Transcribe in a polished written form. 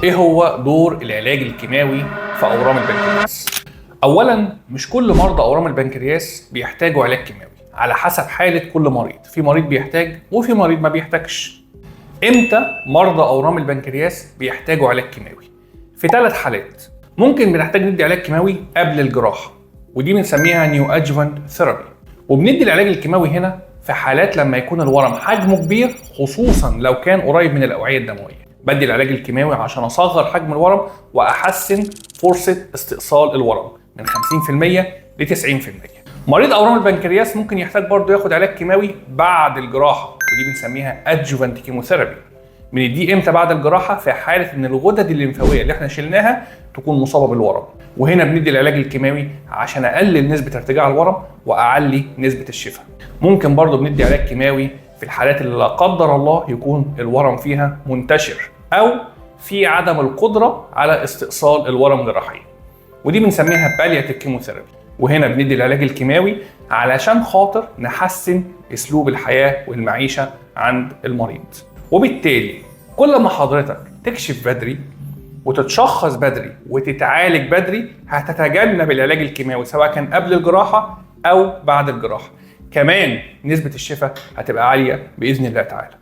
ايه هو دور العلاج الكيماوي في اورام البنكرياس؟ اولا، مش كل مرضى اورام البنكرياس بيحتاجوا علاج كيماوي، على حسب حاله كل مريض. في مريض بيحتاج وفي مريض ما بيحتاجش. امتى مرضى اورام البنكرياس بيحتاجوا علاج كيماوي؟ في 3 حالات. ممكن بنحتاج ندي علاج كيماوي قبل الجراحه، ودي بنسميها neoadjuvant therapy. وبندي العلاج الكيماوي هنا في حالات لما يكون الورم حجمه كبير، خصوصا لو كان قريب من الاوعية الدمويه. بدي العلاج الكيماوي عشان اصغر حجم الورم واحسن فرصة استئصال الورم من 50% ل 90%. مريض اورام البنكرياس ممكن يحتاج برضه ياخد علاج كيماوي بعد الجراحه، ودي بنسميها adjuvant chemotherapy. بنديه امتى بعد الجراحه؟ في حاله ان الغدد الليمفاويه اللي احنا شلناها تكون مصابه بالورم، وهنا بندي العلاج الكيماوي عشان اقلل نسبه ارتجاع الورم واعلي نسبه الشفاء. ممكن برضه بندي علاج كيماوي في الحالات اللي لا قدر الله يكون الورم فيها منتشر او في عدم القدرة على استئصال الورم جراحيا، ودي بنسميها palliative chemotherapy. وهنا بندي العلاج الكيماوي علشان خاطر نحسن اسلوب الحياة والمعيشه عند المريض. وبالتالي كل ما حضرتك تكشف بدري وتتشخص بدري وتتعالج بدري، هتتجنب العلاج الكيماوي سواء كان قبل الجراحة او بعد الجراحه. كمان نسبه الشفاء هتبقى عالية باذن الله تعالى.